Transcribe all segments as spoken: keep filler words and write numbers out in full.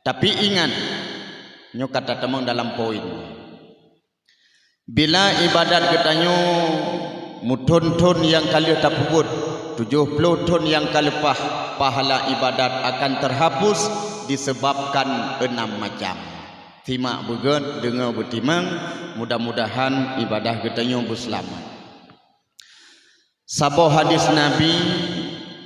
Tapi ingat, nyoe ka tatamong dalam poin. Bila ibadat geutanyoe muthon-thon nyang ka lheueh tapeubuet, tujoh ploh thon nyang ka leupah, pahala ibadat akan teuhapus disebabkan enam macam. Simak beugét, deungoe beutimang, mudah-mudahan ibadah geutanyoe beuseulamat. Saboh hadis Nabi,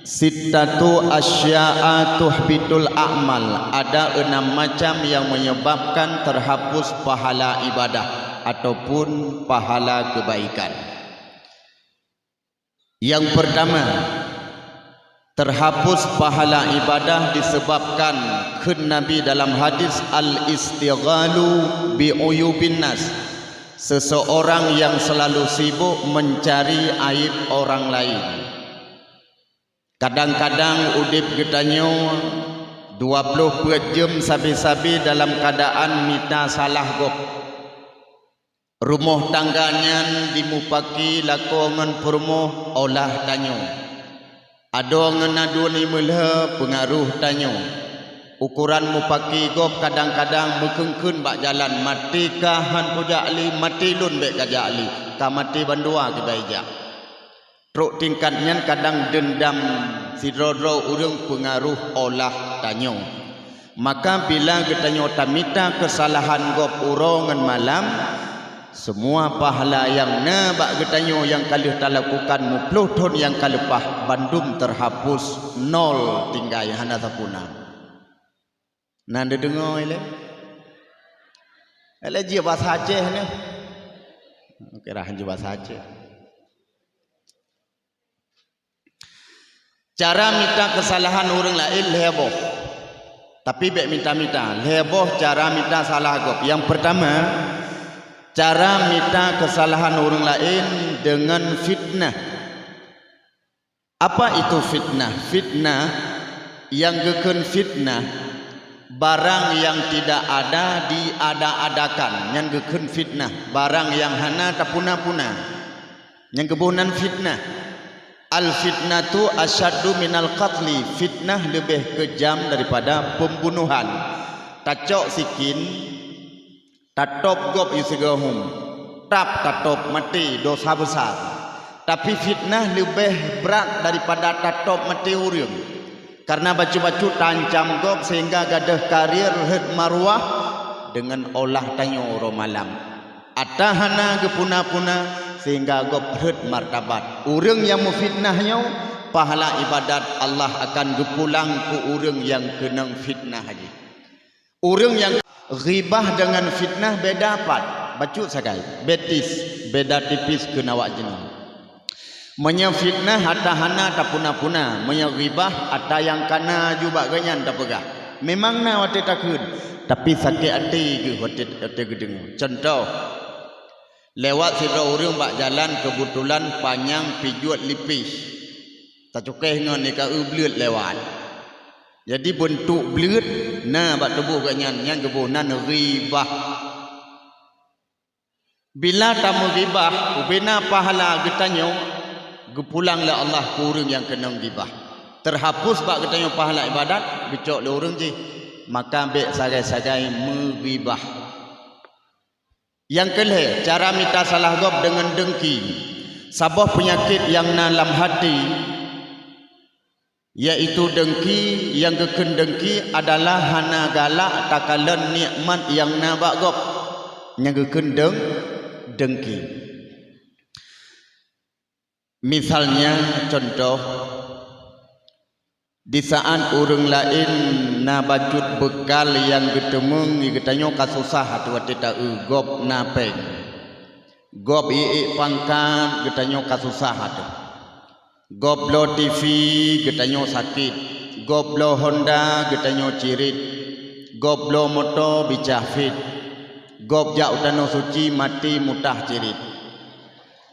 "Sittatu asya'a tuhbitul a'mal", ada enam macam yang menyebabkan terhapus pahala ibadah ataupun pahala kebaikan. Yang pertama, terhapus pahala ibadah disebabkan, kheun Nabi dalam hadis, "Al-istighalu bi uyubin nas", seseorang yang selalu sibuk mencari aib orang lain. Kadang-kadang udeb geutanyoe dua ploh peuet jeuem sabe-sabe dalam keuadaan mita salah gob. Rumoh tangga nyan dimupaki lakoe ngon peurumoh olah tanyoe. Adoe ngon aduen imeulhée peungaroh tanyoe. Ukoran mupaki gob kadang-kadang meukheun-kheun bak jalan, "Maté kah han kujak li, maté lôn bék kajak li, ka maté bandua kibai jak." Trok tingkat nyan kadang deundam sidroe-droe ureuëng peungaroh olah tanyoe. Maka bila geutanyoe tamita keusalahan gob uroe ngon malam, semua pahala nyang na bak geutanyoe nyang ka lheueh talakukan muploh thon nyang ka leupah bandum teuhapus, nol tinggai, hana sapeue na. Na neudeungoe ilée? Ilée jeuet basa Aceh nyoe. Kira jeuet basa Aceh. Cara mita keusalahan ureuëng laén lhée boh. Tapi bék mita-mita, lhée boh cara mita salah gob. Nyang peurtama, cara mita keusalahan ureuëng laén deungon fitnah. Apa itu fitnah? Fitnah, nyang geukheun fitnah, barang yang tidak ada diada-adakan, nyan geukheun fitnah. Barang nyang hana tapuna-puna, nyang geuboh nan fitnah. Al-fitnatu asyaddu minal qatli, fitnah leubeh keujam daripada pembunuhan. Tacok sikin, tatôb gob yue sigoe hom, trab tatôb, maté, dosa besar. Tapi fitnah leubeh brat daripada tatôb maté ureuëng. Karena bacut-bacut taancam gob sehingga gadôh karier rhot maruah deungon olah tanyoe uroe malam. Ata hana geupuna-puna sehingga gob rhot martabat. Ureuëng nyang meufitnah nyoe, pahala ibadat Allah akan geupulang keu ureuëng nyang keunong fitnah jih. Ureuëng nyang ghibah deungon fitnah beda pat, bacut sagai, betis, beda tipis kheun awak jinoe. Meunyoe fitnah ata hana tapuna-puna, meunyoe ghibah ata nyang kana ju bak geuhnyan tapeugah. Memang na watée takheun, tapi sakét até geuh watée, watée geudeungoe. Cuntoh, lewat sidroe ureuëng bak jalan keubeutulan panyang pijuet lipéh, tacukéh ngon ika eu bleuet lewat. Jadi beuntuk bleuet na bak tuboh geuhnyan, nyan geuboh nan ghibah. Bila tameughibah, ubena pahala geutanyoe geupulang lé Allah keu ureuëng nyang keunong ghibah. Teuhapus bak geutanyoe pahala ibadat geucok lé ureuëng jih, maka bék sagai-sagai meughibah. Nyang keulhée, cara mita salah gob deungon deungki. Saboh peunyakét nyang na lam haté, yaitu deungki, nyang geukheun deungki adalah hana galak takalon nikmat nyang na bak gob, nyang geukheun deung-, deungki. Misalnya, cuntoh, di saat ureuëng laén na bacut beukal nyang geuteumeung, geutanyoe ka susah ateueh watée ta-eu gob na péng. Gob iék pangkat geutanyoe ka susah ateueh. Gob bloe T V geutanyoe sakét. Gob bloe Honda geutanyoe cirit. Gob bloe moto bicah fit. Gob jak u Tanoh Suci maté mutah cirit.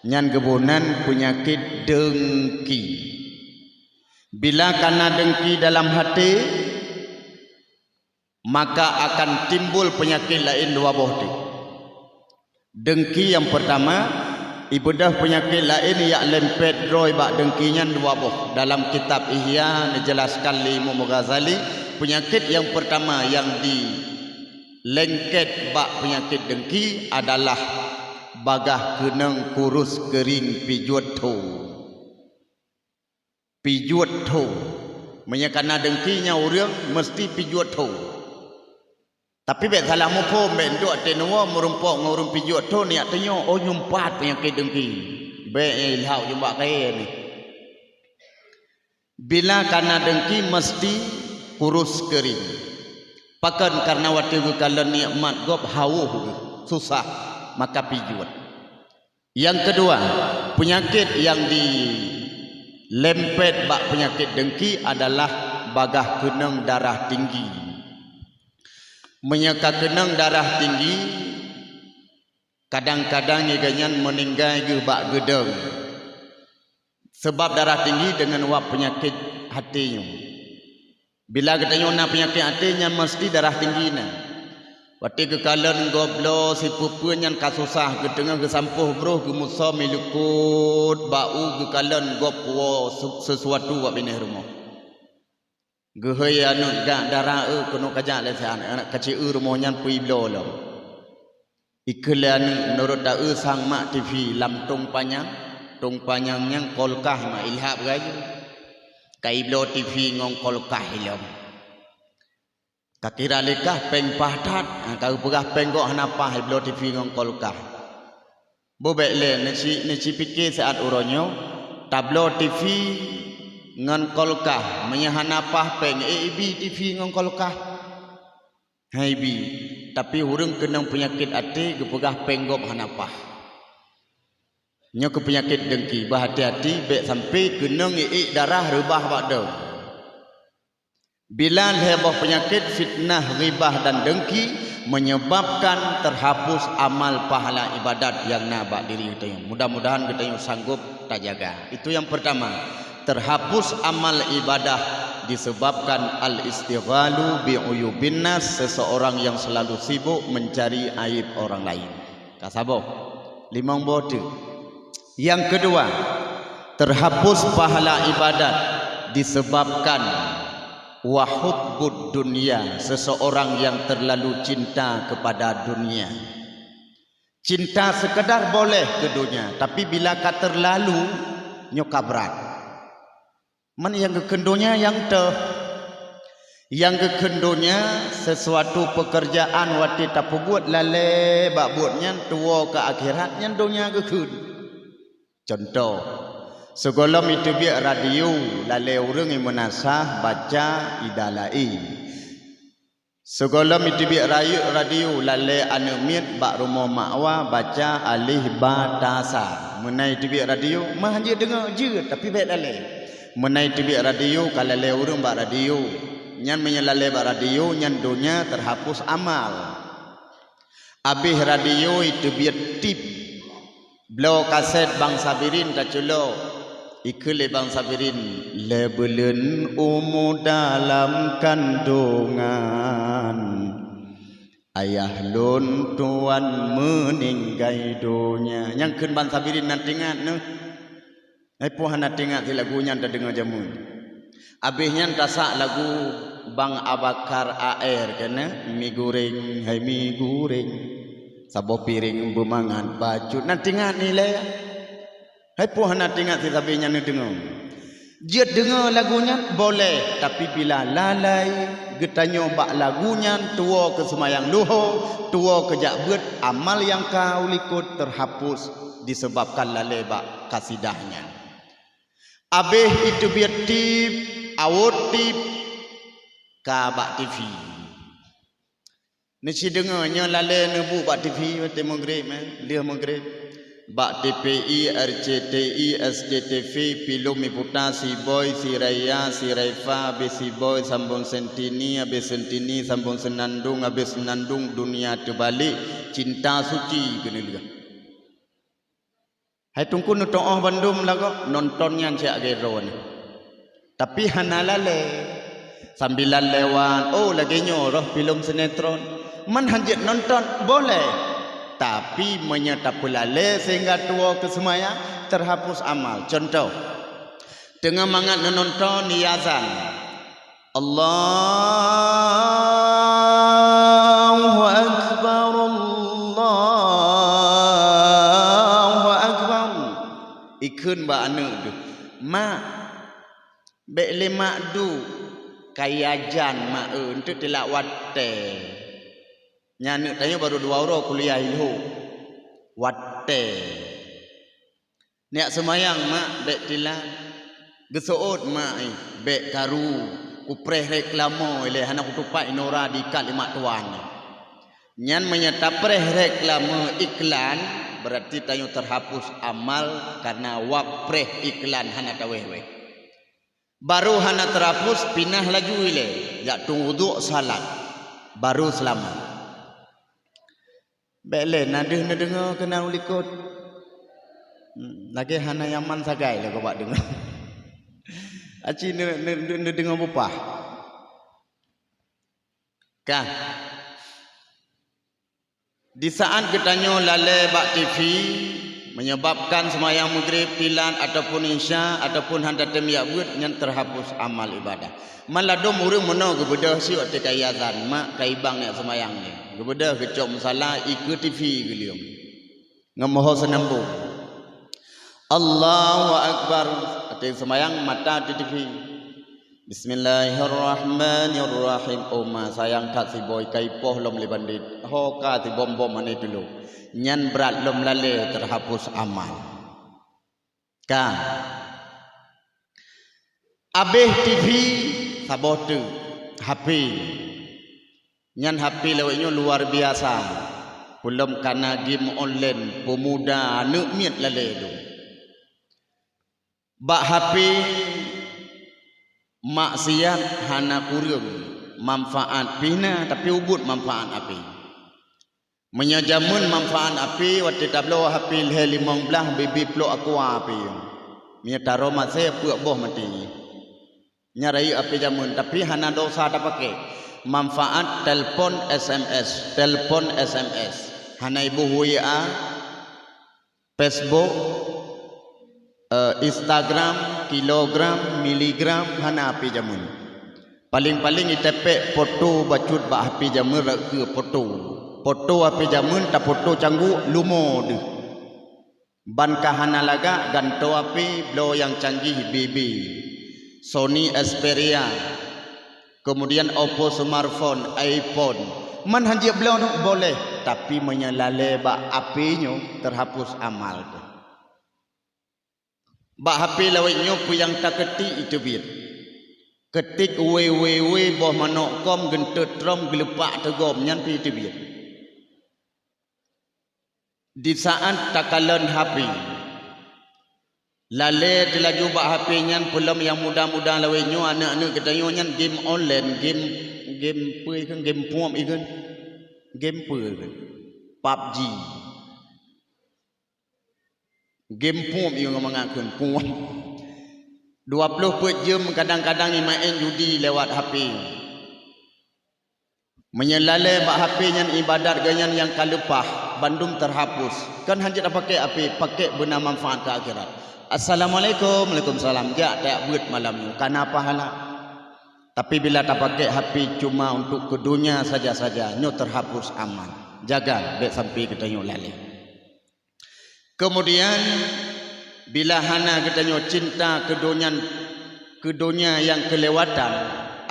Nyan geuboh nan peunyakét deungki. Bila kana deungki dalam haté, maka akan timbul peunyakét laén dua boh teuk. Deungki nyang peurtama, ibeudôh peunyakét laén jak lempet droe bak deungki nyan dua boh. Dalam kitab Ihya neujelaskan lé Imam Ghazali, Peunyakét nyang peurtama nyang jilengket bak peunyakét deungki adalah bagaih keunong kurus keuring pijuet tho. Pijuet tho. Meunyoe kana deungki nyan ureuëng meuseuti pijuet tho. Tapi bék salah muphom, bék duek até neuwoe meurumpok ngon ureuëng pijuet tho, neujak tanyong, "Oh, nyoe pat peunyakét deungki." Bék ilhak jumba kayée nyoe. Bila kana deungki meuseuti kurus keuring. Pakon? Kareuna watée geukalon nikmat gob hawôh geuh, susah, maka pijuet. Nyang keudua, peunyakét nyang jilempet bak peunyakét deungki adalah bagaih keunong darah tinggi. Meunyoe ka keunong darah tinggi, kadang-kadang geuhnyan meuninggai geuh bak geudong. Sabab darah tinggi deungon wab peunyakét até nyoe. Bila geutanyoe na peunyakét até, nyan meuseuti darah tinggi na. Watée geukalon gob bloe sipeue-peue nyan ka susah, geuteungoh geusampôh broh, geumusoe milikot bak u, geukalon gob puwoe su-, sesuatu bak binéh rumoh. Geuhôi aneuëk gak dara, "Eu, keunoe kajak lé siat, aneuëk keuci eu rumoh nyan peue ibloe lom." Ikheun lé aneuëk, "Meunurot ta eu sang mak TV lam tong panyang, tong panyang nyang kolkah mak ilhak beuraju. Ka ibloe TV ngon kolkah ilom. Ka kira lé kah péng paih that, ka geupeugah péng gob hana paih ibloe TV ngon kolkah." Bubek lé neuci, neuci pike siat uroe nyoe, tabloe TV ngon kolkah, meunyoe hana paih péng, ék ibi TV ngon kolkah? Hai bi, tapi ureuëng keunong peunyakét até geupeugah péng gob hana paih. Nyoe keu peunyakét deungki, bah hati-hati bék sampai keunong ék darah reubah bak dong. Bila lhée boh peunyakét fitnah, ghibah dan deungki menyebabkan terhapus amal pahala ibadat nyang na bak diri geutanyoe. Mudah-mudahan geutanyoe sanggob tajaga. Itu yang pertama. Terhapus amal ibadah disebabkan al-istighalu bi uyubin nas, seseorang yang selalu sibuk mencari aib orang lain. Ka saboh. Limong boh teuk. Yang kedua, terhapus pahala ibadat disebabkan wa hubbud dunya, seseorang yang terlalu cinta kepada dunia. Cinta sekedar boleh keu donya, tapi bila ka terlalu, nyoe ka brat. Man nyang geukheun donya nyang teuh. Nyang geukheun donya, sesuatu pekerjaan watée tapeubuet lalée bak buet nyan tuwoe keu akhirat, nyan donya geukheun. Cuntoh, sigohlom iteubiet radio, lalée ureuëng imeunasah baca ida laén. Sigohlom iteubiet rayeuk radio, lalée aneuëk miet bak rumoh makwa baca alih ba ta sa. Meunan iteubiet radio, meuhan jeuet deungoe, jeuet, tapi bék lalée. Meunan iteubiet radio, ka lalée ureuëng bak radio. Nyan meunyoe lalée bak radio, nyan donya terhapus amal. Abéh radio iteubiet tip. Bloe kasét Bang Sabirin taculok. Ikheun lé Bang Sabirin, "Lé buleuen umu dalam kandongan, ayah lôn tuan meuninggai donya." Nyang kheun Bang Sabirin na teuingat neuh. Hai peue hana teuingat si lagu nyan tadeungoe jameun. Abéh nyan tasak lagu Bang Abakar A R keunoe, "Mi gureng, hai mi gureng." Saboh piréng beumangat bacut. Na teuingat nilai? Hai peue hana teuingat si sabe nyan neudeungoe. Jeuet deungoe lagu nyan boleh, tapi bila lalai geutanyoe bak lagu nyan, tuwoe keu seumayang luho, tuwoe keu jak beuet, amal nyang ka u likot teuhapus disebabkan lalai bak kasidah nyan. Abéh iteubiet tip, awot tip, ka bak TV. Neusideungoe nyoe lalée neubuet bak TV watée meugreb, eh, lheueh meugreb. Bak TPI, RCTI, SCTV, pilom iputa si Boy, si Raya, si Raifa, abéh si Boy, sambong Sentini, abéh Sentini, sambong Senandung, abéh Senandung, Dunia Terbalik, Cinta Suci keuneulheueh. Hai Teungku neutuoh bandum lagoe, nonton nyan siat lagée droeneuh. Tapi hana lalée. Sambilan lewat, oh lagée nyoe roh pilom sinetron. Man hanjeuet nonton, boleh. Tapi meunyoe tapeulalée sehingga tuwoe keu seumayang, teuhapus amal. Cuntoh, teungoh mangat neunonton di azan. Allahu Akbar, Allahu Akbar. Ikheun bak aneuk teuh, "Mak, bèk lé mak duek, kaya jan mak eu, eunteuk telat watèe." Nyan aneuk tanyoe barô dua uroe kuliah ilhôk. Watèe. "Neujak seumayang mak, bèk telat." "Geuseuôt mak, eh, bèk karu, kupreh reklame ilèe, hana kutupat inoe ra diikat lé mak tuan." Nyan meunyoe tapreh reklame iklan, berarti tanyoe teuhapus amal kareuna wab preh iklan hana tawéh-wéh. Barô hana teuhapus, pinah laju ilèe, jak tueng uduk salat, barô seulamat. Bèk lé na deuh neudeungoe keunan u likot. Hmm, lagèe hana nyaman sagai lé gobak deungoe. Aci neu-, neu-, neu-, neudeungoe bupah. Ka. Di saat geutanyoe lalè bak T V, menyebabkan seumayang Maghrib, tilat, ataupun Isya, ataupun hana tatem jak beuet, nyan teuhapus amal ibadah. Man ladôm ureueng meunoe geubeudôh siok teuka azan, mak ka ibang neujak seumayang nyoe. Geubeudôh geucok musala, ikeue T V geuleueng. Ngon moho seunambong. Allahu Akbar. Watèe seumayang mata di T V. Bismillahirrahmanirrahim. Oh ma, sayang that siboh, ka ipoh lom lé bandét. Ho ka sibom-bom aneuk tulông. Nyan brat lom lalè teuhapus amal. Ka. Abéh T V, saboh teuk, H P. Nyan H P lawét nyoe luar biasa. Peulom kana game online, peumuda aneuk miet lalè dum. Bak H P maksiat hana kureueng, manfaat pih na, tapi ubit manfaat H P. Meunyoe jameun manfaat H P, watèe tabloe H P lhèe limong blaih, bibi plôk aqua H P. Meunyoe taroe maséh, peuet boh maté. Nyan rayeuk H P jameun, tapi hana desya tapaké. Manfaat telpon S M S, telpon S M S. Hana iboh W A, Facebook, eh, Instagram, kilogram, miligram, hana H P jameun. Paléng-paléng itepek foto bacut bak H P jameun rot keu foto. Foto H P jameun tafoto cangguek lumo deuh. Ban ka hana lagak gantoe H P bloe nyang canggih B B, Sony Xperia, kemudian Oppo smartphone, iPhone. Man hanjeuet bloe nyoe boleh, tapi meunyoe lalè bak H P nyoe teuhapus amal teuh. Bak H P lawét nyoe peue nyang takeutik iteubiet. Keutik www boh manok com geunteut trom geulupak teugom nyan pih iteubiet. Di saat takalon H P, lalè teulaju bak H P nyan peulom nyang muda-muda lawét nyoe aneuk-aneuk geutanyoe nyan game online, game, game peue ikheun, game puop ikheun, game peue ikheun, PUBG. Game puop yue mangat kheun puop. Dua ploh peuet jeuem kadang-kadang imaén judi lewat H P. Meunyoe lalè bak H P nyan ibadat geuh nyan nyang ka leupah, bandum teuhapus. Kan hanjeuet tapaké H P, paké beuna manfaat keu akhirat. Assalamualaikum, waalaikumsalam. Jak tajak beuet malam nyoe, kana pahala. Tapi bila tapaké H P cuma untuk keu donya saja-saja, nyoe teuhapus amal. Jaga, bèk sampai geutanyoe lalè. Kemudian, bila hana geutanyoe cinta keu donya, keu donya nyang keulewatan,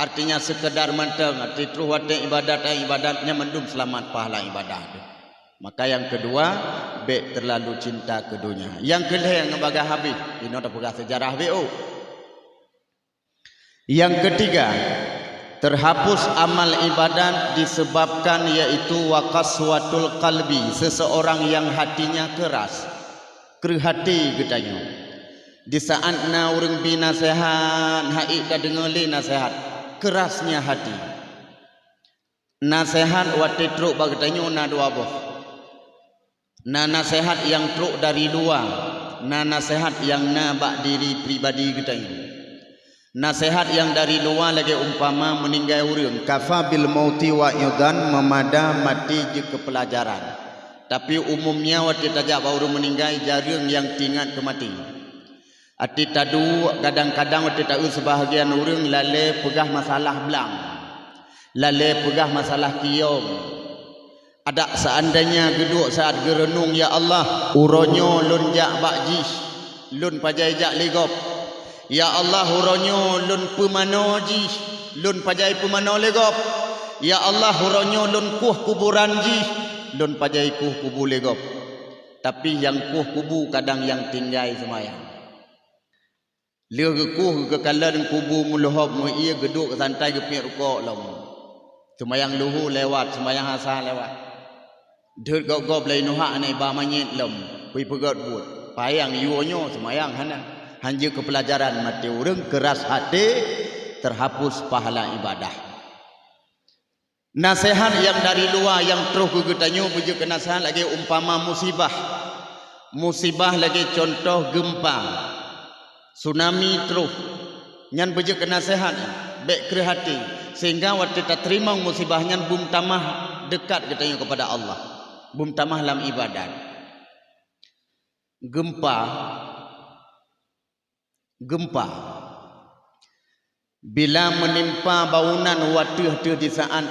artinya seukeudar mantong, arti troh watèe ibadat, ibadat nyan mandum seulamat pahala ibadat teuh. Maka nyang keudua, bèk teulalu cinta keu donya. Nyang keulhèe nyang bagaih habéh, inoe tapeugah seujarah beu. Nyang keutiga, teuhapus amal ibadat disebabkan, yaitu wa qaswatul qalbi, seseorang yang hatinya keras, kreueh até geutanyoe. Di saat na ureueng bi naseuhat, hana ék tadeungoe lé naseuhat, kerasnya hati. Naseuhat watèe trok bak geutanyoe na dua boh. Na naseuhat nyang trok dari luwa, na naseuhat nyang na bak diri pribadi geutanyoe. Naseuhat nyang dari luwa lagèe umpama meuninggai ureueng, kafa bil mauti wa'idhan, meumada maté jeuet keu peulajaran. Tapi umumnya watèe tajak bak ureueng meuninggai, jareueng nyang teuingat keu maté. Até taduek, kadang-kadang watée taeu seubahagian ureuëng lalée peugah masalah blang, lalée peugah masalah kiyom. Adak seandainya geuduek saat geureunong, "Ya Allah, uroe nyoe lôn jak bak jih, lôn pajai jak lé gob. Ya Allah, uroe nyoe lôn peumanoe jih, lôn pajai peumanoe lé gob. Ya Allah, uroe nyoe lôn kueh kuburan jih, lôn pajai kueh kubu lé gob." Tapi nyang kueh kubu kadang nyang tinggai seumayang. Lheueh geukueh geukalon kubu meuleuhob meuie, geuduek santai geupiep rukok lom. Seumayang luhu lewat, seumayang asa lewat. Deuet gob-gob lé nuhak aneuk iba manyét lom, kui peugét buet. Payang yue nyoe seumayang hana. Hanjeuet keu peulajaran maté ureuëng keuras até, teuhapus pahala ibadah. Naseuhat nyang dari luwa nyang troh keu geutanyoe beujeuet keu naseuhat lagée umpama musibah. Musibah lagée cuntoh geumpa, tsunami troh. Nyan beujeuet keu naseuhat, bék kreueh até, sehingga watée tateurimong musibah nyan beumeutamah deukat geutanyoe keupada Allah, beumeutamah lam ibadat. Geumpa, geumpa. Bila meunimpa bangunan u ateueh-ateueh di saát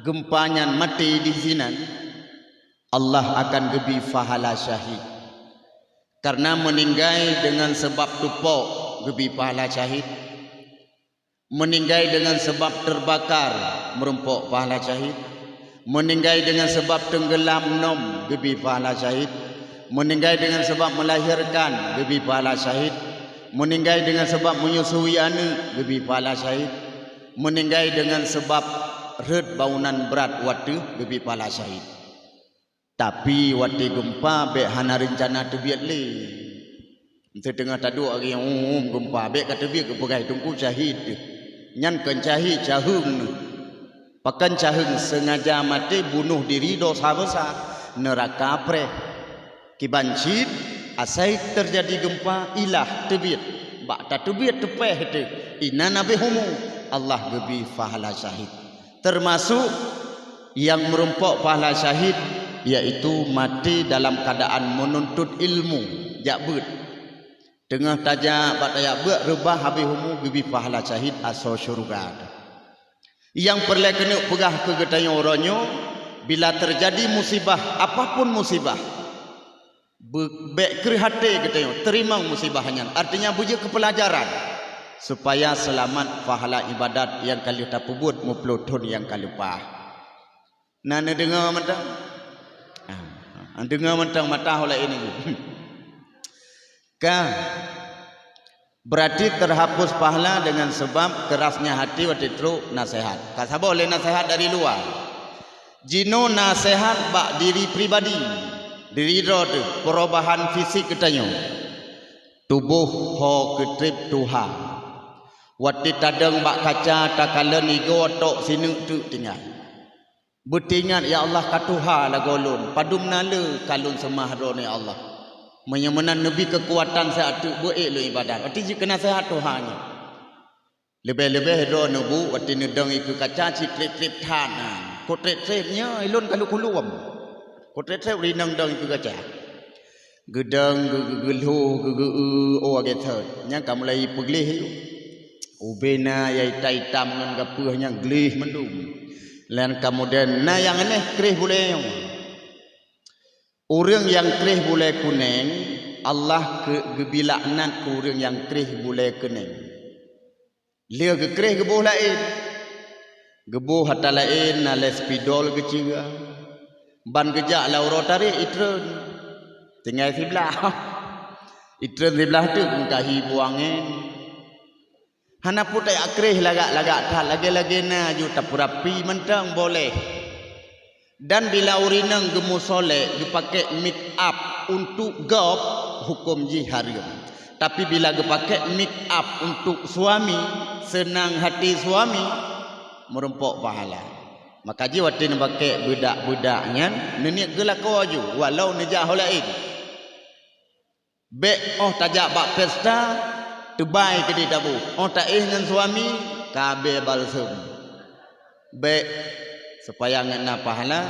geumpa nyan maté di sinan, Allah akan geubri pahala syahid. Kareuna meuninggai deungon sabab teupok geubri pahala syahid. Meuninggai deungon sabab teubakar meurumpok pahala syahid. Meuninggai deungon sabab teunggeulam nöm geubri pahala syahid. Meuninggai deungon sabab meulahirkan geubri pahala syahid. Meuninggai deungon sabab meunyeusui aneuëk geubri pahala syahid. Meuninggai deungon sabab rhot bangunan brat u ateueh geubri pahala syahid. Tapi watée geumpa bék hana reuncana teubiet lé. Meunteue teungoh taduek lagée, um, geumpa, bék ka teubiet geupeugah teungku syahid teuh. Nyan kon syahid, caheueng neuh. Pakon caheueng? Seungaja maté, bunoh diri, dosa besar, neuraka preh. Kiban cit, asai teujadi geumpa, ilah teubiet. Bak tateubiet teupéh teuh, inan habéh umu, Allah geubri pahala syahid. Teumasok nyang meurumpok pahala syahid, yaitu maté dalam keuadaan meununtot ilmu, jak beuet. Teungoh tajak bak tajak beuet, reubah habéh umu, geubri pahala syahid asoe syeuruga. Nyang peureulée keuneuk peugah keu geutanyoe uroe nyoe, bila teujadi musibah, apapun musibah, Be-, bék kreueh até geutanyoe teurimong musibah nyan, artinya beujeuet keu peulajaran, supaya seulamat pahala ibadat nyang ka lheueh tapeubuet meuploh thon nyang ka leupah. Na neudeungoe mantong? Ah, deungoe mantong mata ho laén nyoe. Ka. Beurati teuhapus pahala deungon sabab keurasnya hati watée trok naseuhat. Ka saboh lé naseuhat dari luwa. Jinoe naseuhat bak diri pribadi, diri droe teuh, peurubahan fisik geutanyoe. Tuboh ho keutreb tuha. Watée tadong bak kaca takalon igoe tok sineuk teuk tinggai. Beuteuingat, "Ya Allah, ka tuha lagoe lôn, padum na le ka lôn seumah Droeneuh, ya Allah. Meunyoe meunan neubi keukuatan siat teuk, beu ék lôn ibadat." Watée jikeu naseuhat tuha nyoe. Leubeh-leubeh droe neubu watée neudong ikeue kaca cit treb-treb that na. Ko treb-treb nyoe, ilôn ka lôn kulom. Ko treb-treb rinong dong ikeue kaca. Geudong, geu-, geu-, geulho, geu-, geu-, eu, oh, lagée thot. Nyang ka mulai peugleh. Ubena ya itam-itam ngon gapeuh nyang gleh mandum. Lan keumudian na nyang aneh kreh bulée nyoe. Ureuëng nyang kreh bulée kuneng, Allah keu-, geubi laknat keu ureuëng nyang kreh bulée kuneng. Lheueh geukreh geuboh laén. Geuboh atra laén na lé spidol geuceue. Ban geujak lam uroe tarek itreun. Tinggai siblaih. Itreun siblaih teuk meukahi buangén. Hana putéh akreh lagak-lagak that, lagée-lagée na ju tapeurapi mantong boleh. Dan bila ureuëng inong geumusolek geupakék make up untuk gob, huköm jih hareuem. Tapi bila geupakék make up untuk suami, seunang hati suami, meurumpok pahala. Maka jih watée neupakék beudak-beudak nyan, neuniet geulakoe aju, walau neujak ho laén. Bék óh tajak bak pesta, teubai keudeh taboh. Óh taéh ngon suami, ka abée balsem. Bék, supaya ngon na pahala,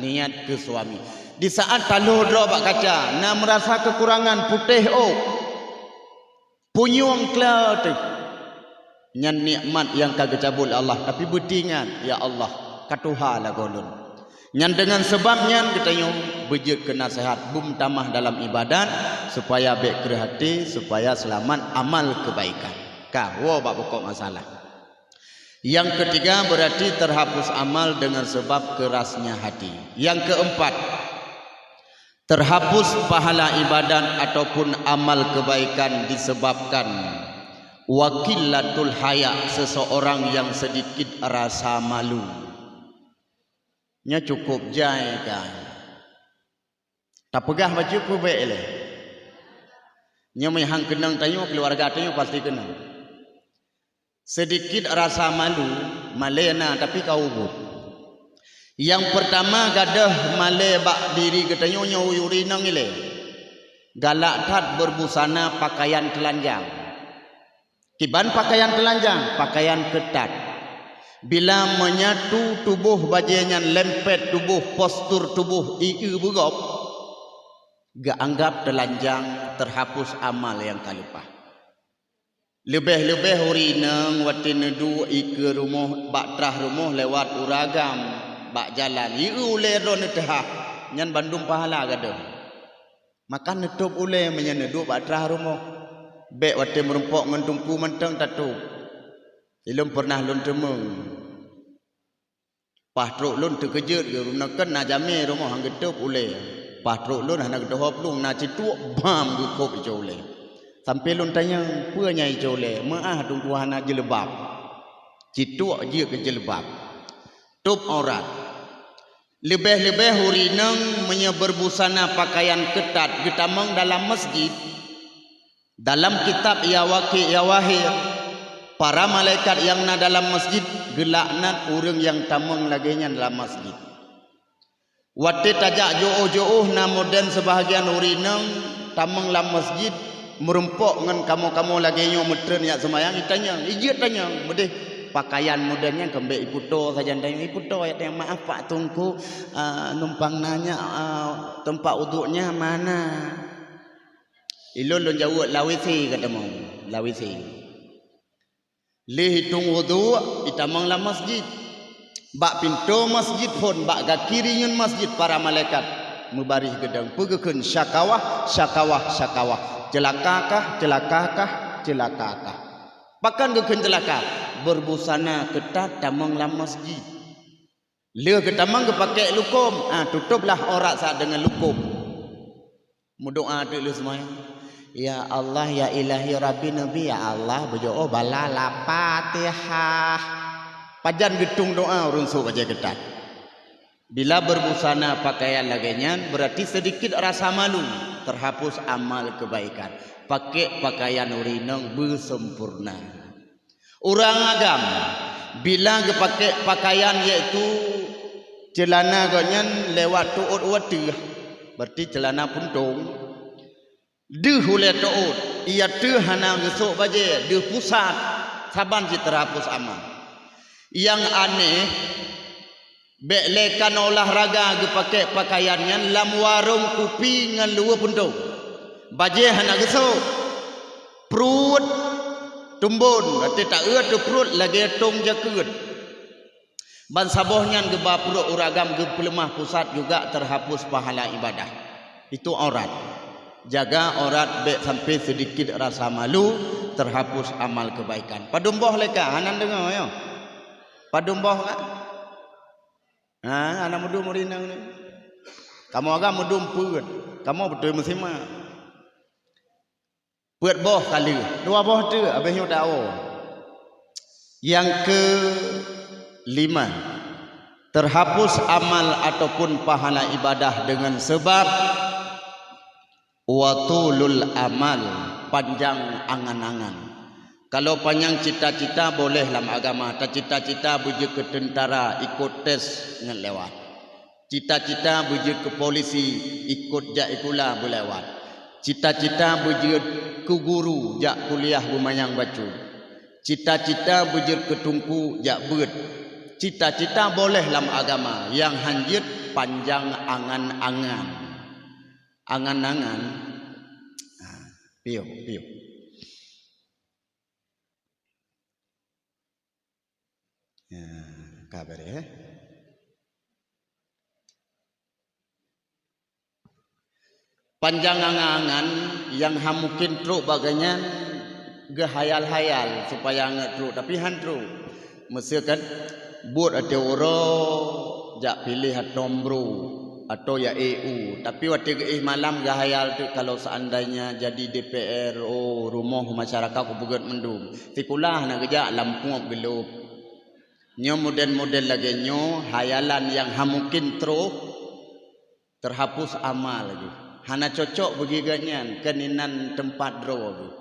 niat keu suami. Di saát taloh droe bak kaca, na meurasa keukurangan putéh ôk. Punyueng kla teuh. Nyan nikmat nyang ka geucabut lé Allah, tapi beuteuingat, "Ya Allah, ka tuha lagoe lôn." Nyan deungon sabab nyan geutanyoe beujeuet keu naseuhat, beumeutamah dalam ibadat, supaya bék kreueh até, supaya seulamat amal keubaikan. Ka, woe bak pokok masalah. Nyang keutiga, beurati teuhapus amal deungon sabab keurasnya hati. Nyang keuempat, teuhapus pahala ibadat ataupun amal keubaikan disebabkan wa qillatul haya, seseorang nyang seudikit rasa malu. Nyoe cukôp jai kan. Tapeugah bacut peubék lé. Nyoe meuhang keunong tanyoe, keuluwarga tanyoe pasti keunong. Seudikit rasa malu, malée na, tapi ka ubit. Nyang peurtama gadôh malée bak diri geutanyoe nyoe ureuëng inong ilée. Galak that beurbusana pakaian teulanjang. Kiban pakaian teulanjang, pakaian keutat. Bila meunyo tuboh bajée nyan lempet tuboh, postur tuboh ié beugop, geuanggab teulanjang, teuhapus amal nyang ka leupah. Leubeh-leubeh ureuëng inong watée neuduek ikeue rumoh bak trah rumoh lewat ureuëng agam bak jalan, ié ulée droe neuteuhah, nyan bandum pahala gadôh. Maka neutôb ulée meunyo neuduek bak trah rumoh. Bék watée meurumpok ngon teungku mantong tatôb. Ilôn peureunah lôn teumeung. Paih trok lôn teukeujot geuh, runoe kon na jamé rumoh han geutôb ulée. Paih trok lôn hana geuteuhô plueng, na cituek bam geukôb icok ulée. Sampoe lôn tanyong, "Peue nyang icok ulée?" "Meuáh teungku hana jilbab." Cituek jeuet keu jilbab. Tôb aurat. Leubeh-leubeh ureuëng inong meunyo beurbusana pakaian keutat geutamong dalam masjid. Dalam kitab Yawaqi' Yawahir, para malaikat nyang na dalam masjid geulaknat ureuëng nyang tamong lagée nyan lam masjid. Watée tajak jiôh-jiôh na modern seubahgian ureuëng inong tamong lam masjid meurumpok ngon kamoe-kamoe lagée nyoe meutreun jak seumayang, itanyong, ijeuet tanyong, meudeh pakaian modern nyan kon bék iputoe sajan tanyong, iputoe jak tanyong, "Maaf Pak Teungku, ah, numpang nanya, ah, teumpat uduknya mana?" Ilôn lôn jaweueb, "Lam WC," ka tamong, "Lam WC." Lheueh itong uduk, itamong lam masjid. Bak pintoe masjid phon, bak gaki rinyueng masjid para malaikat meubaréh geudong. Peue geukheun? Syakawah, syakawah, syakawah. Ceulaka kah, ceulaka kah, ceulaka kah. Pakon geukheun ceulaka? Beurbusana keutat tamong lam masjid. Lheueh geutamong geupakék lukôm, ah, tutôblah aurat saat deungon lukôm. Meudoá teuk lheueh seumayang, "Ya Allah, ya Ilahi Rabbi Nabi, ya Allah, beujoe bala la Fatihah." Pajan geutung doá ureuëng sôk bajée keutat. Bila beurbusana pakaian lagée nyan, beurati seudikit rasa malu, teuhapus amal keubaikan. Pakék pakaian ureuëng inong beuseumpurna. Ureuëng agam, bila geupakék pakaian, yaitu ceulana gobnyan lewat teuôt u ateueh, beurati ceulana puntông, deuh ulée teuôt, ié teuh hana geusôk bajée, deuh pusat, saban cit teuhapus amal. Nyang aneh, bék lé kanoe olahraga geupakék pakaian nyan lam warông kupi ngon luweue puntông. Bajée hana geusôk. Pruet tumbon, watée taeu teuh pruet lagée tông jakeuet. Ban saboh nyan geuba pruet ureuëng agam geupeuleumah pusat juga teuhapus pahala ibadah. Itu aurat. Jaga aurat bék sampoe seudikit rasa malu, teuhapus amal keubaikan. Padum boh lé ka, hana deungoe nyoe. Padum boh ka? Ha, hana meudum ureuëng inong nyoe. Kamoe agam meudum peuet. Kamoe beutôi meusimak. Peuet boh ka lheueh, dua boh teuk, habéh nyoe tawoe. Nyang keulima, teuhapus amal ataupun pahala ibadah deungon sabab wa tulul amal, panjang angan-angan. Kalau panjang cita-cita boleh lam agama, tacita-cita beujeuet keu teuntara, ikot tes ngon lewat. Cita-cita beujeuet keu polisi, ikot jak sikula beulewat. Cita-cita beujeuet keu guru, jak kuliah beumanyang bacut. Cita-cita beujeuet keu teungku, jak beuet. Cita-cita boleh lam agama, nyang han jeuet panjang angan-angan. Angan-angan. Ha, piôh, piôh. Ka beureh, eh? Panjang angan-angan nyang han mungken trok bak geuhnyan geuhayal-hayal supaya angeuk trok, tapi han trok. Meuseukan buet ateueh uroe jak piléh ateueh bru atau ya E U, tapi watée geuéh malam geuhayal teuk kalau seandainya jadi D P R, oh, rumoh masyarakat kupeugét mandum. Sikula hana geujak lam pueb geulop. Nyoe model-model lagée nyoe hayalan nyang han mungken trok. Terhapus amal geuh. Hana cocok bagi geuhnyan keunan teumpat droe geuh.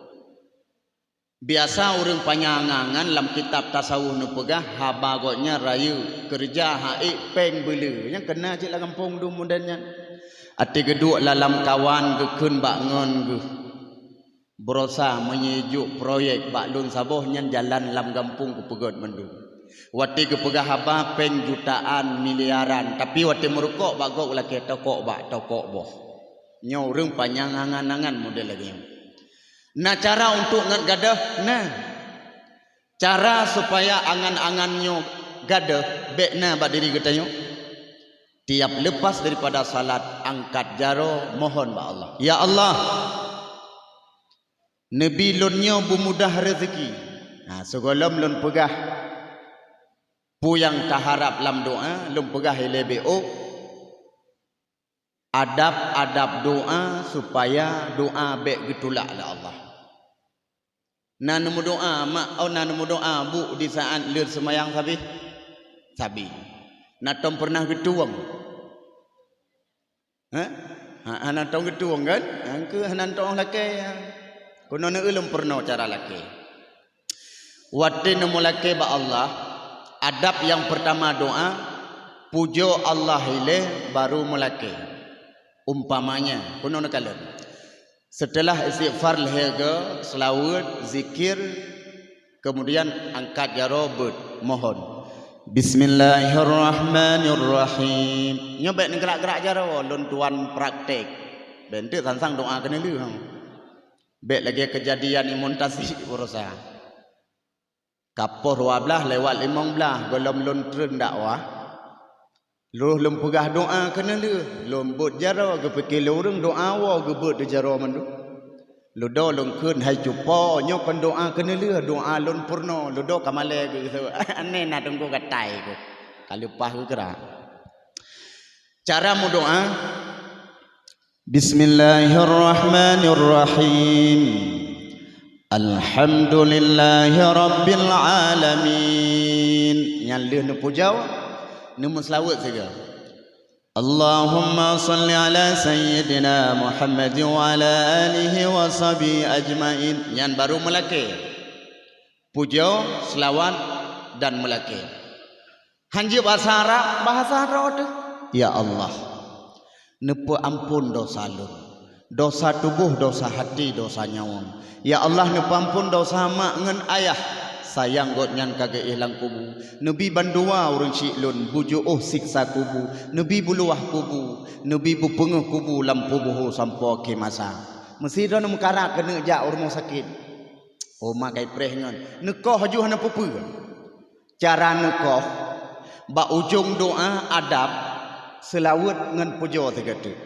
Biasa ureuëng panyang angan-angan lam kitab tasawuf neupeugah haba gobnyan rayeuk, keureuja ha'ék, péng beuleu. Nyang keuna cit lam gampông dum model nyan. Até geuduek lam lamkawan geukheun bak ngon geuh. Beurosa meunyoe jok proyek bak lôn saboh nyan jalan lam gampông kupeugét mandum. Watée geupeugah haba péng jutaan, miliaran, tapi watée meurukok bak gob lakée tokok bak tokok boh. Nyoe ureuëng panyang angan-angan model lagée nyoe. Na cara untuk ngat gadôh? Na. Cara supaya angan-angan nyoe gadôh bék na bak diri geutanyoe. Tiap lepas daripada salat, angkat jaroe mohon bak Allah. Ya Allah, neubi lôn nyoe beumudah rezeki. Nah, sigohlom lôn peugah peue nyang taharab lam doá, lôn peugah ilée B O. Adab-adab doá supaya doá bék geutulak lé Allah. Na neumeudoá mak, oh, na neumeudoá bu di saat leuet seumayang sabe? Sabe. Na tom peureunah geutueng? Hah? Ha, hana tom geutueng kan? Nyang keu hana tom lakée. Keunoe neueu lôn peurunoe cara lakée. Watée neumeulakée bak Allah, adab nyang peurtama doá, pujoe Allah ilée baru meulakée. Umpamanya, keunoe neukalon. Setelah istighfar lhée go, seulaweuet, zikir, kemudian angkat jaroe beuet, mohon. Bismillahirrahmanirrahim. Nyoe bék neugerak-gerak jaroe, lôn tuan praktek. Bék teuk sang-sang doá keuneulheueh. Bék lagée keujadian imunisasi beurosa. Ka poh dua blaih lewat limong blaih gohlom lôn treun dakwah, lôn peugah doá keuneulheueh, lôn beuet jaroe, geupike lé ureuëng doá woe geubeuet di jaroe mandum. Lôn do lôn kheun hai cupo, nyoe kon doá keuneulheueh, doá lôn peurunoe, lôn do ka malée geuh. Aneh na teungku gatai ku. Ka leupah geugeurak. Cara meudoá, Bismillahirrahmanirrahim. Alhamdulillahi rabbil alamin. Nyan lheueh neupujoe, neumeuseulaweuet sigoe. Allahumma salli ala sayyidina Muhammad wa ala alihi wa sahbihi ajmain. Nyan baru meulakée. Pujoe, seulaweuet dan meulakée. Hanjeuet bahasa Arab, bahasa droe teuh. Ya Allah, neupeuamphon desya lôn. Desya tuboh, desya até, desya nyawöng. Ya Allah, neupeuamphon desya mak ngon ayah. Sayang gobnyan ka geuéh lam kubu. Neubi bandua ureuëng syiek lôn, bujoe siksa kubu. Neubi beuluwah kubu. Neubi beupeungeuh kubu lam puboh sampoe akhé masa. Meusidroe neumeukarat keuneuk jak u rumoh sakét. Oh, makai preh ngon. Neukoh ju hana peue-peue. Cara neukoh, bak ujong doá adab, seulaweuet ngon pujoe sigoe teuk.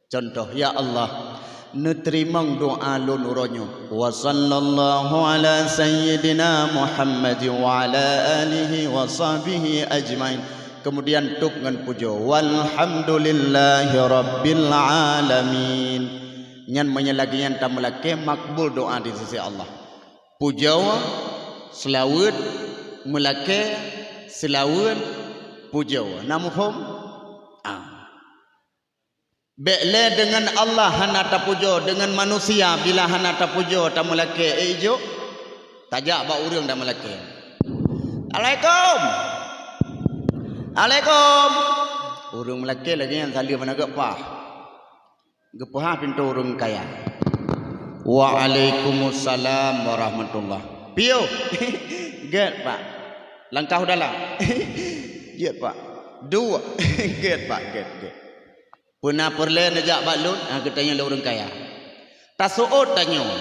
Contoh, ya Allah, neuteurimong doá lôn uroe nyoe. Wa sallallahu ala sayyidina Muhammad wa ala alihi wa sahbihi ajmain. Kemudian tôb ngon pujoe. Walhamdulillahi rabbil alamin. Nyan meunyoe lagée nyan tameulakée makbul doá di sisi Allah. Pujoe, seulaweuet, meulakée, seulaweuet, pujoe. Na muphom? Ah. Bék lé deungon Allah hana tapujoe, deungon manusia bila hana tapujoe tameulakée, eh, ijok. Tajak bak ureuëng tameulakée. Alaikum. Alaikum. Ureuëng meulakée lagée nyan saleuem hana geupaih. Geupeuhah pintoe ureuëng kaya. Waalaikumsalam warahmatullah. Piôh. Gét, Pak. Langkah u dalam. Gét, Pak. Duek. Gét, Pak. Gét, gét. Peue na peureulée neujak bak lôn? Ha, geutanyoe lé ureuëng kaya. Taseuôt tanyoe.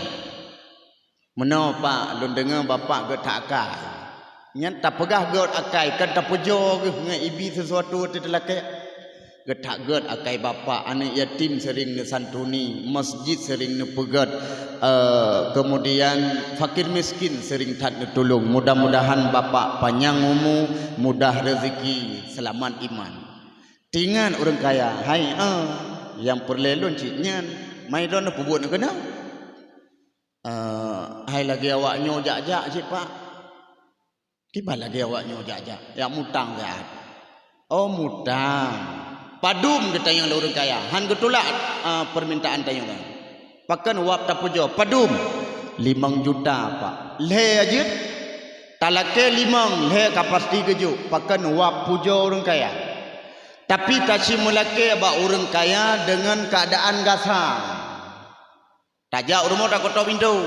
Meunoe, Pak, lôn deungoe Bapak gét that akai. Nyan tapeugah gét akai, kan tapeujoe geuh ngon ibi sesuatu teuh teulakée. Geutak gét akai bapak, aneuk yatim sering neusantuni, masjid sering neupeugét, eh, kemudian fakir miskin sering that neutulông. Mudah-mudahan bapak panyang umu, mudah rezeki, seulamat iman. Tingat ureuëng kaya, hai, eh, nyang peureulée lôn cit nyan, mai droeneuh peubuet neukeuna. Eh, hai lagée awak nyoe jak-jak cit, Pak. Kiban lagée awak nyoe jak-jak, jak mutang siat. Oh, mutang. Padum geutanyong lé ureuëng kaya, han geutulak, ah, peumintaan tanyoe nyan. Pakon wab tapeujoe? Padum? Limong juta, Pak. Lhée jeuet? Talakée limong, lhée ka pasti geujok. Pakon wab pujoe ureuëng kaya? Tapi taci meulakée bak ureuëng kaya deungon keuadaan gasa. Tajak u rumoh taketok pintoe.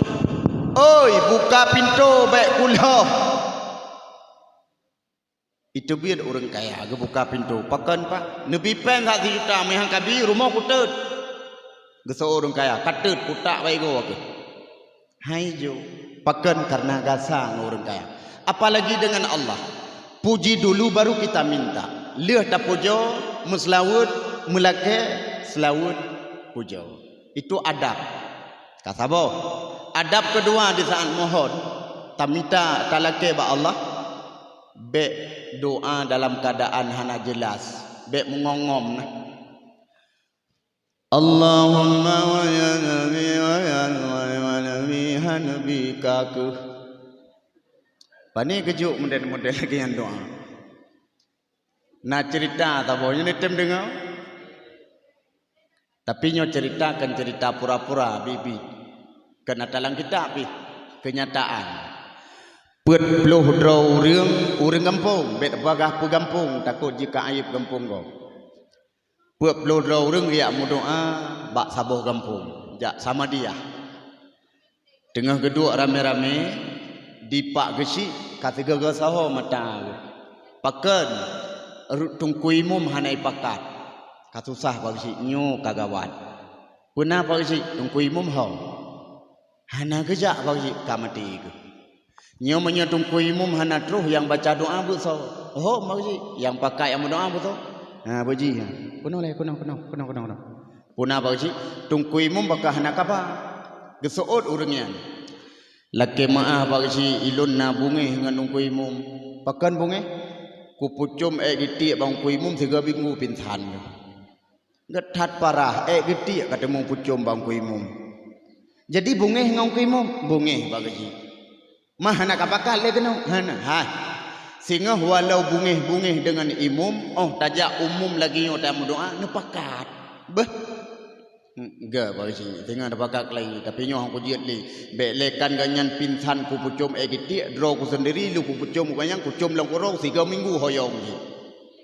"Oi, buka pintoe, bék kulhoh!" Iteubiet ureuëng kaya geubuka pintoe. "Pakon, Pak?" "Neubi péng that sijuta, meuhan kabi rumoh kuteut." Geuseuôt ureuëng kaya, "Kateut, kutak bak igoe keuh." Hai jo. Pakon? Kareuna gasa ngon ureuëng kaya. Apalagi dengan Allah. Puji dulu baru kita minta. Lheueh tapujoe, meuseulaweuet, meulakée, seulaweuet, pujoe. Itu adab. Ka saboh. Adab keudua di saat mohon, taminta, talakée bak Allah, bék doa dalam keuadaan hana jeulaih, bék meungom-ngom na. Allahumma wa ya Nabi wa ya Nabi, ha Nabi ka keuh. Pane geujok model-model lagée nyan doa. Na ceurita saboh nyoe neutem deungoe. Tapi nyoe ceurita kon ceurita pura-pura, biet-biet. Kon ata lam kitab pih, keunyataan. Peuet ploh droe ureuëng, ureuëng gampông, bék bagah peugampông, takot jika aib gampông gob. Peuet ploh droe ureuëng geujak meudoá bak saboh gampông, jak Samadiyah. Teungoh geuduek ramé-ramé, dipak geuchik ka sigoe-goe saho mata geuh. Pakon? Ru-, Teungku Imum hana ipakat. Ka susah bak geuchik, nyoe ka gawat. Peuna bak geuchik? Teungku Imum ho. Hana geujak bak geuchik, ka maté geuh. Nyoe meunyoe Teungku Imum hana troh, nyang baca doá beusoe. Ho bak geuchik, nyang pakat nyang meudoá beusoe. Ha, beuji, ha. Keunoe lé, keunoe, keunoe, keunoe, keunoe, keunoe. Peuna bak geuchik, Teungku Imum bak ka hana kaba. Geuseuôt ureuëng nyan. Lakée meuáh bak geuchik, ilôn na beungéh ngon Teungku Imum. Pakon beungéh? Kupeucom ék geutiek bak Teungku Imum sigoe minggu pingsan. Gét that parah, ék geutiek ka teumé peucom bak Teungku Imum. Jadi beungéh ngon Teungku Imum? Beungéh bak geuchik. Mah hana kapakat lé keunoe? Hana, hai. Singoh walau beungéh-beungéh deungon imum, óh tajak umum lagée nyoe tameudoá, neupakat. Beuh. Enggak, bak geuchik. Singoh neupakat lagi, tapi nyoe han kujeuet lé. Bék lé kan gobnyan pingsan kupeucom ék geutiek, droe ku seundiri lôn kupeucom gobnyan, kucom lam uroe sigoe minggu hoyong jih.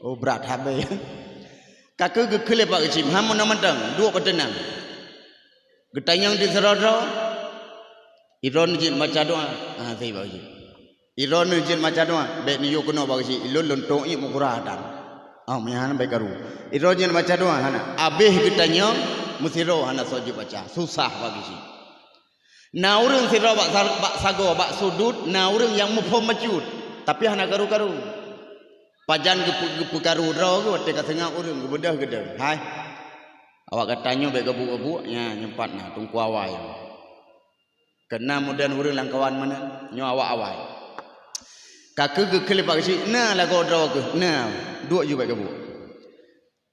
Oh, brat habéh. Ka keuh geukheun lé bak geuchik, han meunoe mantong, duek beuteunang. Geutanyong di sidroe-droe, droeneuh jeuet baca doá. Ha, sei bak geuchik. Droeneuh jeuet baca doá, bék neuyue keunoe bak geuchik, ilôn lôn tôk ié meukura dan. Oh, meuhan bék karu. Droeneuh jeuet baca doá, hana. Abéh geutanyong, meusidroe hana soe jeuet baca. Susah bak geuchik. Na ureuëng sidroe bak sa-, bak sagoe, bak sudut, na ureuëng nyang muphom bacut, tapi hana karu-karu. Pajan geupeu-, geupeukaru droe geuh watée ka seungab ureuëng, geubeudôh geudong. Hai, awak gata nyoe bék geubuek-geubuek, nya nyoe pat na Teungku Awai. Keunan meudan ureuëng lam kawan meunan, nyoe awak Awai. Ka keuh geukheun lé bak geuchik, na lagoe droe geuh, na, duek ju bék geubuek.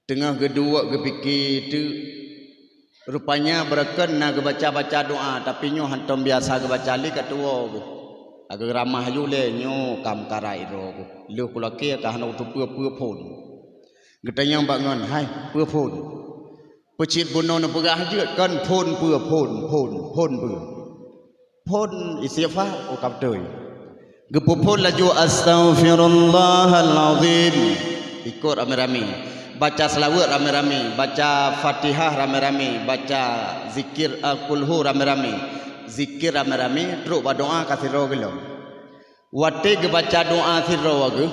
Teungoh geuduek geupike teuk, rupanya beureukan na geubaca-baca doá, tapi nyoe hántom biasa geubaca lé ka tuwoe geuh. Ka geuramah aju lé nyoe ka meukarat droe geuh. Lheueh kulakée ka hana teupeue-peue phon. Geutanyong bak ngon, "Hai, peue phon?" Peucit bunoe neupeugah jeuet, "Kon phon peue, phon, phon, phon peue?" Phon istighfar, oh, ka beutôi. Geupeuphon laju, "Astaghfirullahalazim." Ikot ramé-ramé. Baca seulaweuet ramé-ramé, baca Fatihah ramé-ramé, baca zikir, eh, kulhu ramé-ramé, zikir ramé-ramé, trok bak doá ka sidroe geuh lom. Watée geubaca doá sidroe geuh,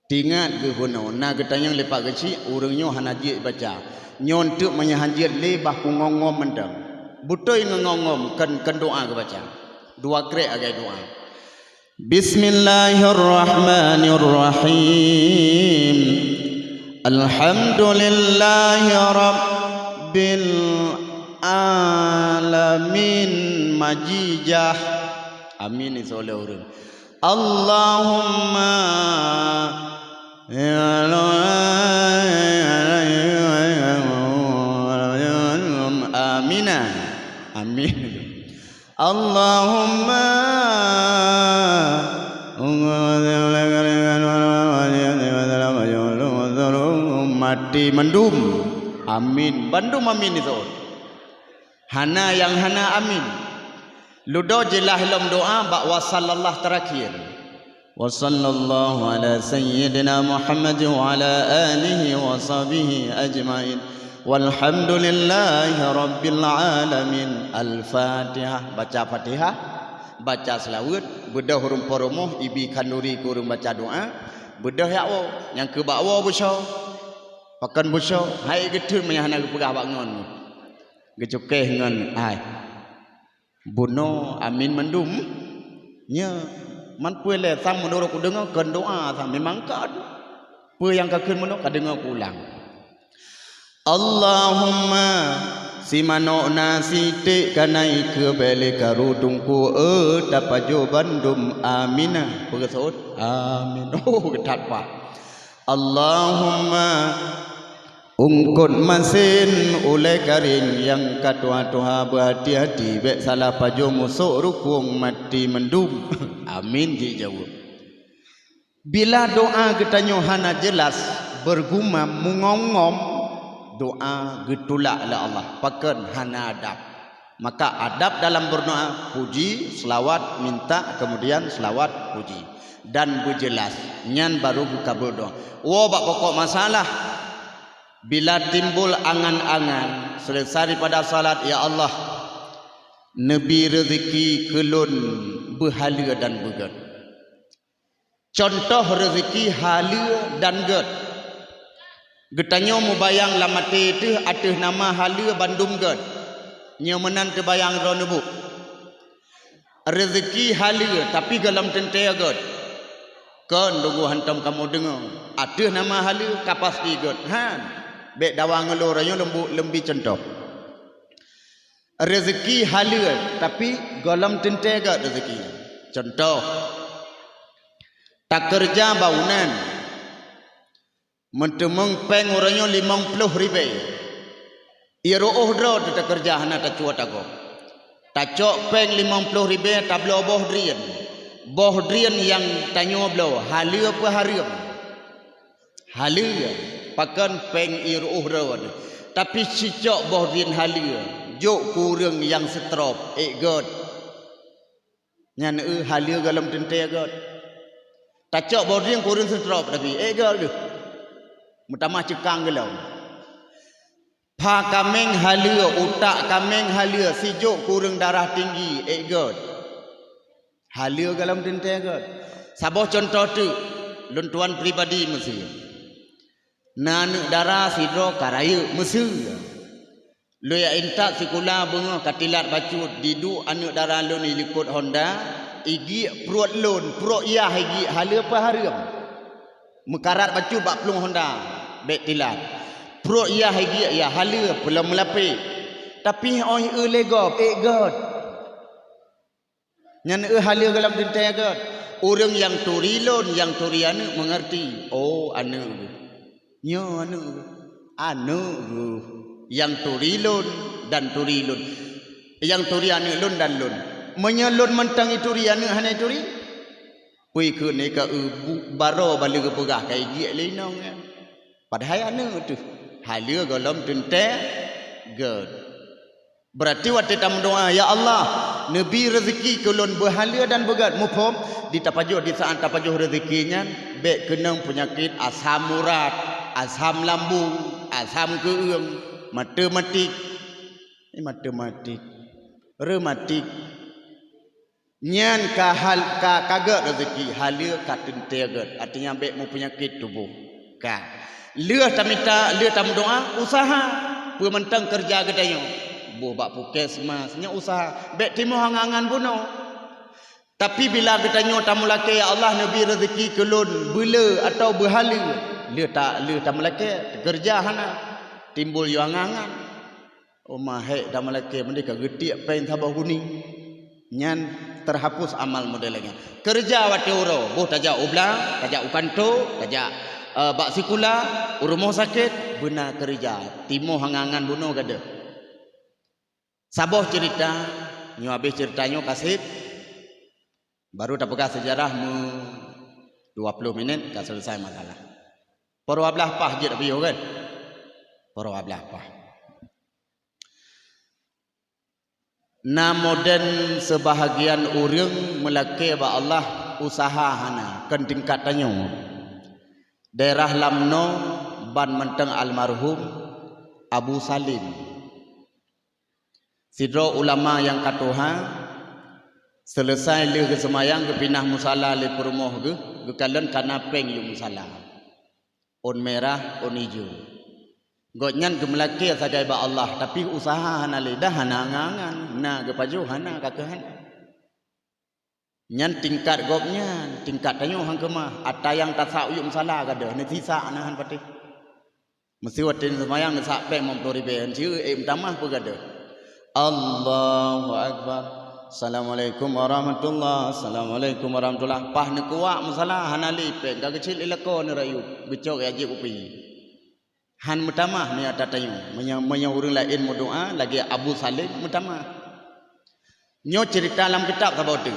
teuingat geuh bunoe, na geutanyong lé bak geuchik, ureuëng nyoe hana jeuet baca. Nyoe teuk meunyoe han jeuet lé bah kungon-ngon mantong. Beutôi ngon ngon-ngon kon, kon doá geubaca. Dua krek agée doá. Bismillahirrahmanirrahim. Alhamdulillahi rabbil alamin. Majijah. Amin, insya Allah ureueng. Allahumma Amina. Amin. Allahumma mati mandum. Amin. Bandum amin itu. Hana nyang hana amin. Ludo jeulaih lom doa bak wa sallallahu terakhir. Wa sallallahu ala sayyidina Muhammad wa ala alihi wa sahbihi ajmain. Walhamdulillahi rabbil alamin. Al-Fatihah. Baca Fatihah, baca selawat, beudôh ureueng peurumoh, ibi khanduri keu ureueng baca doa, beudôh jak woe, nyang keu bak woe beusoe. Pakon beusoe, hai geutheun meunyo hana geupeugah bak ngon. Geucukéh ngon hai. Bunoe amin mandum. Nya, man peue lé sang meunurot kudeungoe kon doa sang memang kon. Peue nyang ka kheun meunurot ka deungoe kulang. Allahumma simanok na sitek ka na ikeue bèk lé karu tungku, eh, tapajoh bandum. Aminah. Peue geuseuôt? Amin. Oh, geutat pah. Allahumma ungkot masen ulèe karéng nyang ka tuha-tuha beuhati-hati, bèk salah pajoh musôk rukông mati mandum. Amin jijaweueb. Bila doa geutanyoe hana jeulaih, beurgumam, meungom-ngom, doa geutulak lé Allah. Pakon? Hana adab. Maka adab dalam berdoa, puji, selawat, minta, kemudian selawat, puji, dan beujeulaih, nyan baru geukabul doa. Woe bak pokok masalah, bila timbul angan-angan, selesai daripada salat, "Ya Allah, neubi reuzeki keu lôn beuhaleue dan beugèt." Cuntoh reuzeki haleue dan gèt. Geutanyoe mubayang lam até teuh ateueh nama haleue bandum gèt. Nyoe meunan teubayang droeneuh buet. Reuzeki haleue, tapi gohlom teuntèe gèt. Kon, lôn hantom kamoe deungoe. Ateueh nama haleue ka pasti gèt. Han. Bèk dawa ngeulôn, nyoe lôn bu-, lôn bi cuntoh. Reuzeki haleue, tapi gohlom teuntèe gèt reuzeki. Cuntoh, takeureuja bangunan, meuteumeung pèng uroe nyoe limong ploh ribèe. Ié reuôh droe teuh takeureuja hana tacuwa tagoe. Tacok pèng limong ploh ribèe tabloe boh drien. Boh drien nyang tanyoe bloe haleue peu hareuem? Haleue, pakon pèng ié reuôh droe. Tapi sicok boh drien haleue, jok keu ureueng nyang seutrop, ék gèt. Nyan eu haleue gohlom teuntèe gèt. Tacok boh drien keu ureueng seutrop tapi ék gèt geuh. Meutamah ceukang gohlom. Pha kaméng haleue, utak kaméng haleue, sijok keu ureueng darah tinggi, ék gèt. Haleue gohlom teuntèe gèt. Saboh cuntoh teuk, lôn tuan pribadi miseue. Na aneuk dara sidroe ka rayeuk miseue. Lôn jak intat sikula beungoh ka tilat bacut, diduek aneuk dara lôn ilikot honda, igiek pruet lôn, pruet yah igiek haleue peu hareuem. Meukarat bacut bak plueng honda, bèk tilat. Pruet yah igiek yah haleue peulom meulapék. Tapi óh eu lé gob, ék gèt. Nyan eu haleue gohlom teuntèe gèt. Ureueng nyang turi lôn, nyang turi aneuk meungeurti. Oh, aneuk geuh. Nyoe aneuk geuh. Aneuk geuh. Nyang turi lôn dan turi lôn. Nyang turi aneuk lôn dan lôn. Meunyoe lôn mantong ituri, aneuk hana ituri? Peue keuneuk ka eu bu-, baroe baleue geupeugah ka igiek lé inong nyan. Padahai aneuk teuh. Haleue gohlom teuntèe gèt. Beurati watèe tameudoa, "Ya Allah, neubi reuzeki keu lôn beuhaleue dan beugèt." Muphom, di tapajoh, di saát tapajoh reuzeki nyan, bèk keunong peunyakét asam urat, asam lambung, asam keueung, matematik. Eh, matematik. Reumatik. Nyan ka hal-, ka, ka gèt reuzeki, haleue ka teuntèe gèt. Artinya bèk meupeunyakét tuboh. Ka. Lheueh tamita, lheueh tameudoa, useuha. Peue mantong keureuja geutanyoe. Boh bak puskesmas, nyoe useuha. Bèk timoh angan-angan bunoe. Tapi bila geutanyoe tameulakée, "Ya Allah, neubi reuzeki keu lôn beuleu atawa beuhaleue," lheueh ta-, lheueh tameulakée, teukeureuja hana, timbul yue angan-angan. Uma hék tameulakée meudeh ka geutiek péng saboh guning. Nyan teuhapus amal model nyan. Keureuja watée uroe, boh tajak u blang, tajak u kantô, tajak, eh, bak sikula, u rumoh sakét, beuna keureuja. Timoh angan-angan bunoe gadôh. Saboh ceurita, nyoe habéh ceurita nyoe ka seb, baru tapeugah seujarah meu dua ploh minét ka seuleusai masalah. Peuruwah blaih paih jeuet piôh kan? Peuruwah blaih paih. Na modern seubahagian ureuëng meulakée bak Allah useuha hana, kon tingkat tanyoe. Daerah Lamno ban mantong almarhum Abu Salim. Sidroe ulama nyang ka tuha, seuleusai lheueh geuseumayang geupinah musala lé peurumoh geuh, geukalon kana péng yue musala. Ôn mirah, ôn ijo. Gobnyan geumeulakée sagai bak Allah, tapi useuha hana lé, dah hana angan-angan, na geupajoh hana, ka keuh hana. Nyan tingkat gobnyan, tingkat tanyoe han keumah. Ata nyang tasak u yub musala gadôh, neusisak na han patéh. Meuseuti watée neuseumayang neusak péng limong ploh ribée, han sieu ék meutamah peue gadôh. Allahu Akbar. Assalamualaikum warahmatullah. Assalamualaikum warahmatullah. Paih neukuak musala hana lé péng, ka geucit lé lakoe neurayeuk, geucok jak jieb u pih. Han meutamah meunyoe ata tanyoe. Meunyoe, meunyoe ureuëng laén meudoá lagée Abu Salim meutamah. Nyoe ceurita lam kitab saboh teuk.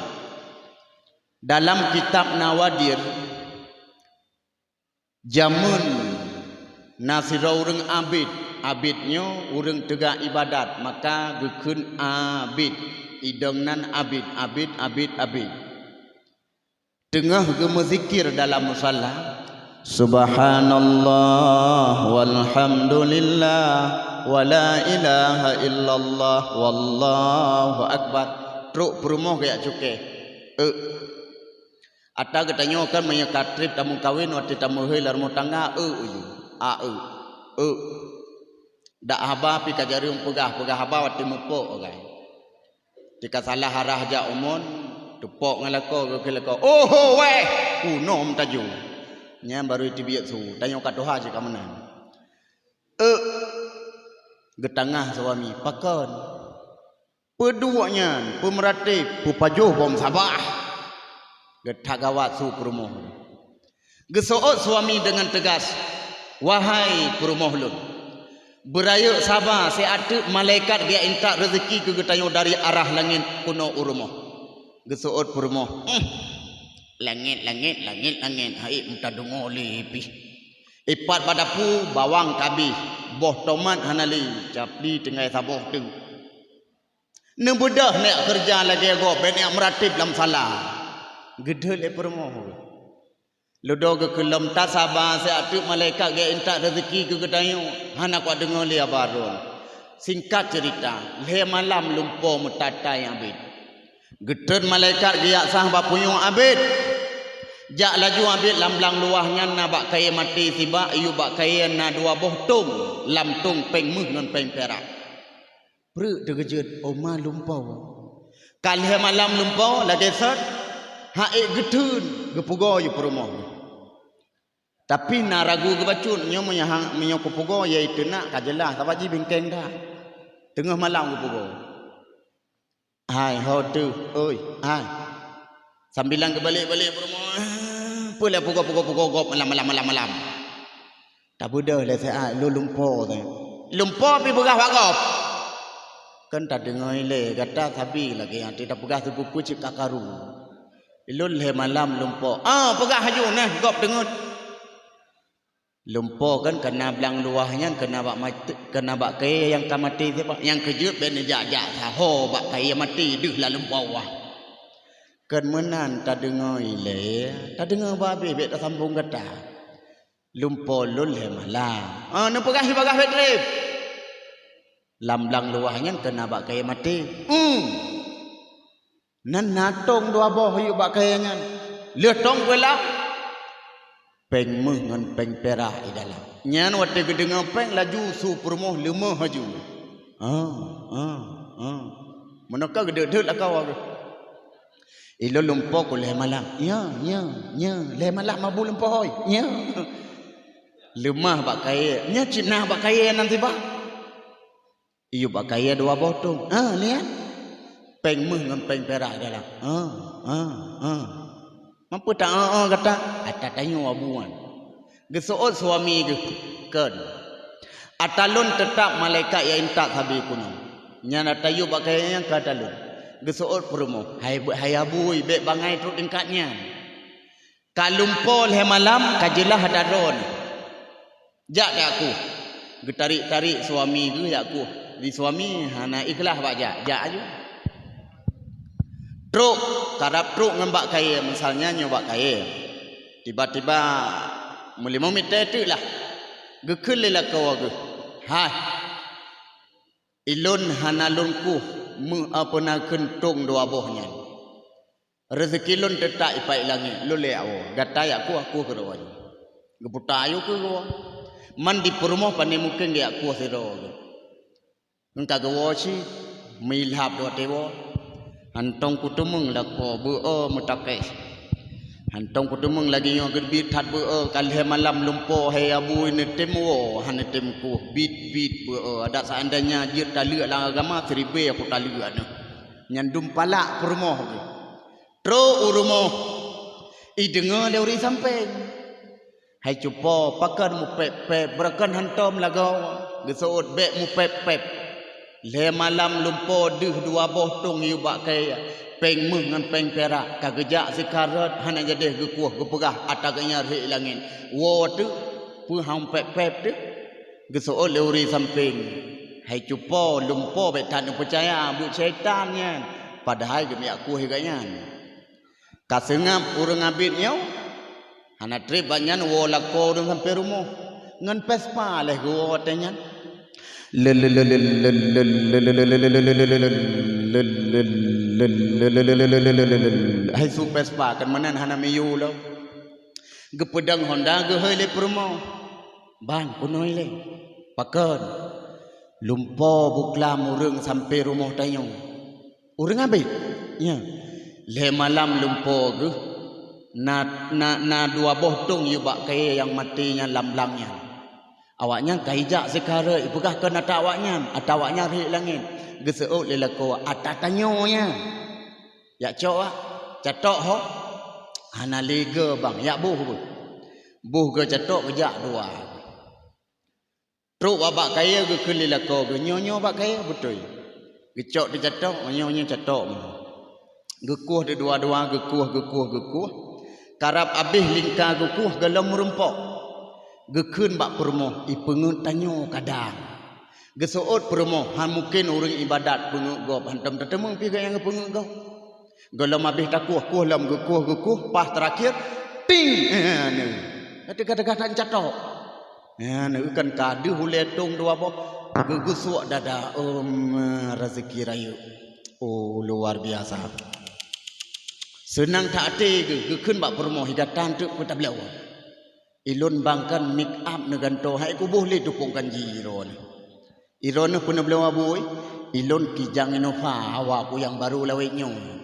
Dalam kitab Nawadir, jameun na sidroe ureuëng abid. Abid nyoe ureuëng teuga iébadat, maka geukheun abid. Idong nan abid, abid, abid, abid. Teungoh geumeuzikir dalam musala, "Subhanallah walhamdulillah wa la ilaha illallah wallahu akbar." Trok peurumoh geujak cukée. Euk. Ata geutanyoe kan meunyoe ka treb tameukawen watée tameuhôi lam rumoh tangga, euk uju. A euk. Euk. Dak haba pih ka jareueng peugah, peugah haba watée meupok agam. Tika salah arah jak umon, teupok ngon lakoe, geukheun lakoe, "Oho wéh! Kunom tajô!" Nyan barô teubiet su, tanyoe ka tuha cit ka meunan. Euk, geutangah suami, "Pakon?" "Peuduek nyan, peumeuratéb, peupajoh bom sabah." Geutagawat su peurumoh. Geuseuôt suami deungon teugas, "Wahai peurumoh lôn, beurayeuk saba, siat teuk malaikat geujak intat reuzeki keu geutanyoe dari arah langét keunoe u rumoh." Geuseuôt peurumoh, "Uhm, langét, langét, langét, langét, han ék meuteudeueng lé pih. Ipat bak dapu, bawang ka abéh, boh tomat hana lé, capli tinggai saboh teuk." Neubeudôh neujak keureuja lagée gob, bék neujak meuratéb lam sala. Geudeuh lé peurumoh. Ludo geukheun lom, "Tasaba, siat teuk malaikat geujak intat reuzeki keu geutanyoe, hana kuat deungoe lé haba droe." Singkat ceurita, lhée malam lumpo meutai-tai abét. Geutreun malaikat geujak sah bak punyueng abét. Jak laju abét, lam blang luwah nyan na bak kayée maté sibak, yub bak kayée na dua boh tong, lam tong péng méuh ngon péng pirak. Preuk teukeujot, "Oh ma lumpo." Ka lhée malam lumpo lagée sot, han ék geutheun, geupeugoe yub peurumoh. Tapi na ragu geubacut, nyoe meunyoe han, meunyoe geupeugoe, ya iteunak ka jeulaih, sabab jih bingkeng that. Teungoh malam geupeugoe. "Hai, ho teuh, oi, hai." Sambilan geubalek-balek peurumoh, "Peue lé peugoe, peugoe, peugoe gob malam, malam, malam, malam?" "Tabeudôh lé siat, lôn lumpo teuh." "Lumpo pih peugah bak gob?" "Kon tadeungoe ilée, gata sabe lagée nyan, tapeugah sipeue-peue cit ka karu. Lôn lhée malam lumpo." "Ah, peugah laju neh, gob deungon." Lumpo kan keu na blang luwah nyan, keu na bak maté, keu na bak kayée nyang ka maté sibak. Nyang keujeuet bék neujak-jak saho bak kayée maté deuh lam lumpo wah. Kon meunan tadeungoe ilée, tadeungoe babeh bék tasambong gata. Lumpo lôn lhée malam. Ah, neupeugah ibadah bék treb. Lam blang luwah nyan keu na bak kayée maté. Hmm. Nan na tong dua boh yub bak kayée nyan. Lheueh tong beulam, péng méuh ngon péng pirak di dalam. Nyan watée geudeungoe péng laju su peurumoh leumoh laju. Ah, ah, ah. Meunoe ka geudeuet-deuet lakoe. Ilôn lumpoe ku lhèe malam. Nyo, nyo, nyo. Lhèe malam abu lumpoe hôi. Nyo. Leumah bak kayèe. Nyo cit na bak kayèe nan sibak. Iyup bak kayèe dua boh tông. Ha, lihat. Péng méuh ngon péng pirak dalam. Ha, ha, ha. Mampu ta, ha, ha, gata? Ata tanyoe abu nyan. Geuseuôt suami geuh, "Kön. Ata lôn teutap malaikat nyang intat sabe keunoe. Nyan ata yôh bak kayèe nyan keu ata lôn." Geuseuôt peurumoh, "Hai, hai abui, bèk bangai trok tingkat nyan. Ka lumpoe lhèe malam, ka jeulaih ata droeneuh. Jak jak kueh." Geutarék-tarék suami geuh jak kueh. Di suami hana ikhlas bak jak, jak aju. Trok, karab trok ngon bak kayèe, misalnya nyoe bak kayèe. Tiba-tiba meulimong mita teuk lah. Geukheun lé lakoe geuh, "Hai, ilôn hana lôn kueh meu-, apa na kheun tông dua boh nyan. Reuzeki lôn teutap ipat langèt, lôn lé awoe. Gata jak kueh, kueh keudroe nyoe." Geuputa aju keu geuwoe. Man di peurumoh pane mungken geujak kueh sidroe geuh. Ngon ka geuwoe cit, meuilhab dua tiwoe. Hántom kuteumeung lakoe beu-e meutakèe. Hántom kuteumeung lagèe nyoe geubiet that beu-e, ka lhèe malam lumpoe hai abui neutem woe, hana tem kueh, biet-biet beu-e. Adak seandainya jeuet taleuek lam agama, siribèe aku taleuek neuh. Nyan dum palak peurumoh geuh. Trok u rumoh, ideungoe lé ureueng sampéng. "Hai cupo, pakon mupép-pép, beurakon hántom lagoe?" Geuseuôt, "Bèk mupép-pép. Lhèe malam lumpoe deuh dua boh tông yôh bak kayèe, péng méuh ngon péng pirak, ka geujak sikarat, hana jadeh geukueh, geupeugah ata geuh nyan rhek langèt. Woe teuk, peue han mupép-pép teuk?" Geuseuôt lé ureueng sampéng, "Hai cupo, lumpoe bèk that neupeucaya, buet syaitan nyan, padahai geumiyueb kueh geuh nyan." Ka seungab ureueng abit nyoe, hana trép bak nyan woe lakoe ureueng sampéng rumoh. Ngon Vespa lé geuwoe watèe nyan. Hai su Vespa, kan meunan hana miyueb lom. Geupeudong Honda geuhôi lé peurumoh. "Bang, keunoe lé." "Pakon?" "Lumpoe buklam ureueng sampéng rumoh tanyoe." "Ureueng abit?" "Nya." "Lhèe malam lumpoe geuh, na, na, na dua boh tông yôh bak kayèe nyang maté nyan lam blang nyan. Awaknyan ka ijak sikarat, ipeugah keu ata awaknyan, ata awaknyan rhek langèt." Geuseuôt lé lakoe, "Ata tanyoe nyan. Jak cok, ah, catok ho." "Hana lé goe, Bang, jak boh beuh." Boh geucatok geujak dua. Trok bak kayèe geukheun lé lakoe geuh, "Nyoe, nyoe bak kayèe beutôi." Geucok teucatok, "Nyoe, nyoe catok." Geukueh teudua-dua, geukueh, geukueh, geukueh. Karab abéh lingka geukueh gohlom meurumpok. Geukheun bak peurumoh, "Ipeungeuet tanyoe kadang." Geuseuôt peurumoh, "Han mungken ureueng ibadat peungeuet gob, hántom tateumeung pih nyang geupeungeuet gob." Gohlom abéh takueh, kueh lom geukueh, geukueh, paih teurakhir, ting! Eh, neu. Teuka-teuka tan catok. Eh, neu kan ka deuh ulèe tông dua boh, geugeusuek dada, em, rezeki rayeuk. Oh, luar biasa. Seunang that até geuh, geukheun bak peurumoh, "Hi gata teuk peutabloe." "Ilôn bang kan make up neugantoe, hai kuboh lé tupông kanji droeneuh." "Droeneuh peue neubloe, Abui?" "Ilôn Kijang Innova, hawa ku nyang barô lawét nyoe."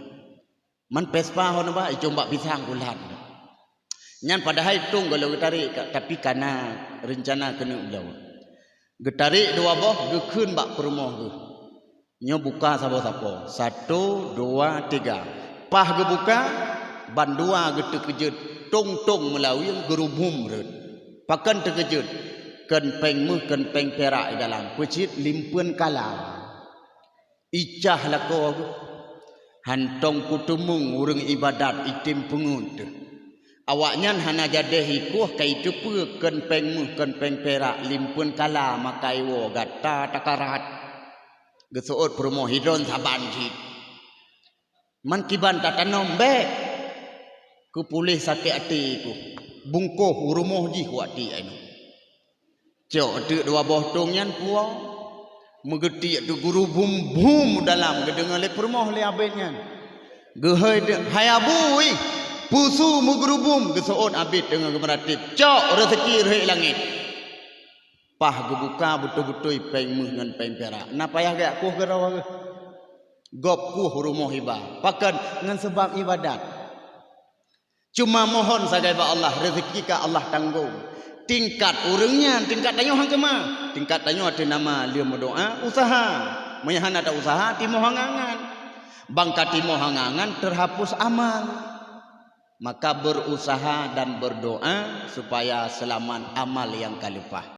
Man Vespa ho neuba, icong bak pisang kulat. Nyan padahai tông gohlom geutarek, ka-, tapi kana reuncana keuneuk bloe. Geutarek dua boh, geukheun bak peurumoh geuh. Nyoe buka saboh sapo. Satu, dua, tiga. Paih geubuka, bandua geuteukeujot tông-tông meulaweue geurubum rhot. Pakon teukeujot? Kon péng méuh, kon péng pirak di dalam. Peucit limpeuen kala. Icah lakoe geuh. Hántom kuteumeung ureueng ibadat item peungeuet teuh. Awaknyan hana jadeh ikueh ka iteupeue kon péng méuh, kon péng pirak, limpeuen kala maka iwoe gata takarat. Geuseuôt peurumoh, "Hi droen saban cit. Man kiban tatanom bèk. Keu puléh sakét até kuh. Bungkôh u rumoh jih wak tiek nyoe." Cok teuk dua boh tông nyan puwoe. Meugeutiek teuk geurubum-bum dalam, geudeungoe lé peurumoh lé abét nyan. Geuhôi teuk, "Hai Abui, peue su meugeurubum?" Geuseuôt abét deungon geumeuratéb, "Cok reuzeki rhot langét." Paih geubuka beutôi-beutôi péng méuh ngon péng pirak. Na payah geujak kueh keudroe geuh. Gob kueh rumoh iba. Pakon? Ngon seubab ibadat. Cuma mohon sagai bak Allah, rezeki ka Allah tanggong. Tingkat ureuëng nyan, tingkat tanyoe han keumah. Tingkat tanyoe ateueh nama lheueh meudoa, usaha. Meunyo hana ta usaha, timoh angan-angan. Bang ka timoh angan-angan, terhapus amal. Maka berusaha dan berdoa supaya selamat amal yang ka leupah.